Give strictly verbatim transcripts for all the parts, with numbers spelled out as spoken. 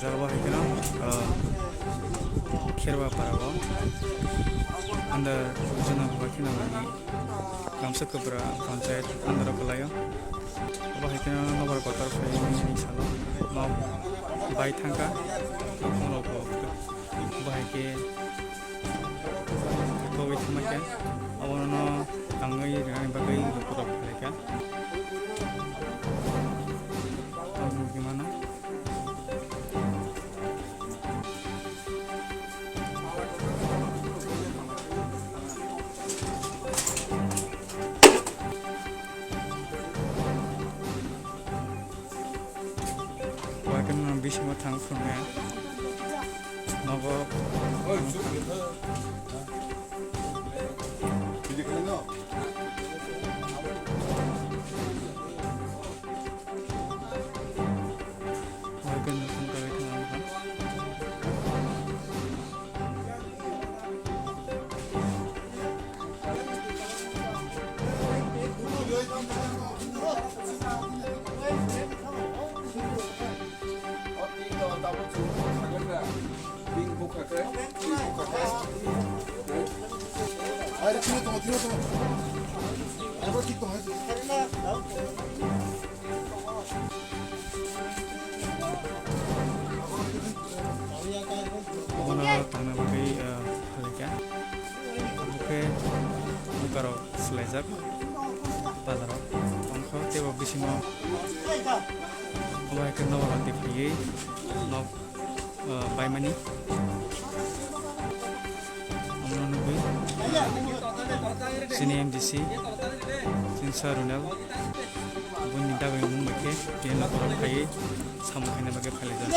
Abo hai kheno, ah, Kherwa para o. Anda juna ba kheno mani Gamsa Kubra Panchayat under o kwlaio. Abo hai kheno nobar kotor phai ni salo nok bai thangkha. Nok phano bo bahai khe kogwi thangma khe abono tangwi rwnani bagwi rwkhup rok khlaikha. Tamo wngwi mano. Waikhe nwng bisingo thang phunuknai. Nogo. Waikhe nwng thang kagwi thang ang kha. Obono tangna bagwi, ah, phalika. Omo khe bukarok swlaijak bazaro. Tongkha teibo bisingo obo hai khe nobar rok tiphaiwi nok, ah, baimani. Omono nugwi chini M D C, chini Sir Ronel, boni dagwi mung bai khe tini nobar rok phaiwi samung khaina bagwi phailaijak.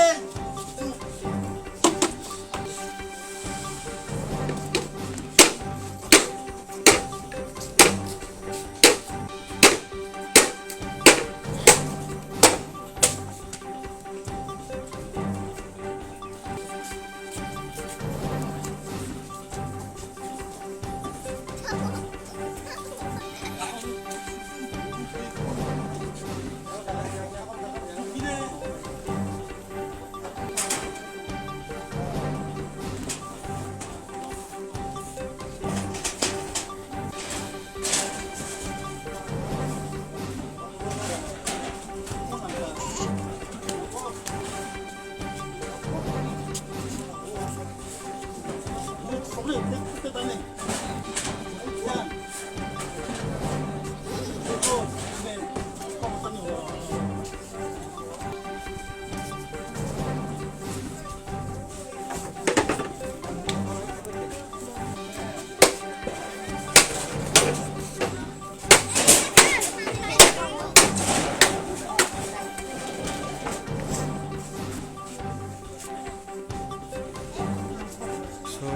So,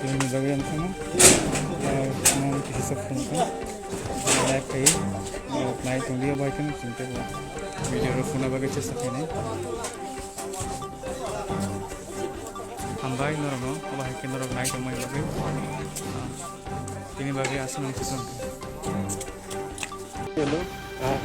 tini ni bagwi ang thangma, ah, ang kisa phone kha, live khai, ah, nai tong liya bai khe chwng tei video rok phone bagwi chesta khainai. Hambai norokno, obo hai khe norok nai tongmani bagwi, ah, tini bagwi aswk nang sujung khe. Hello. Ah.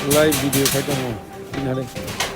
Live video khai tongo. Bini hai.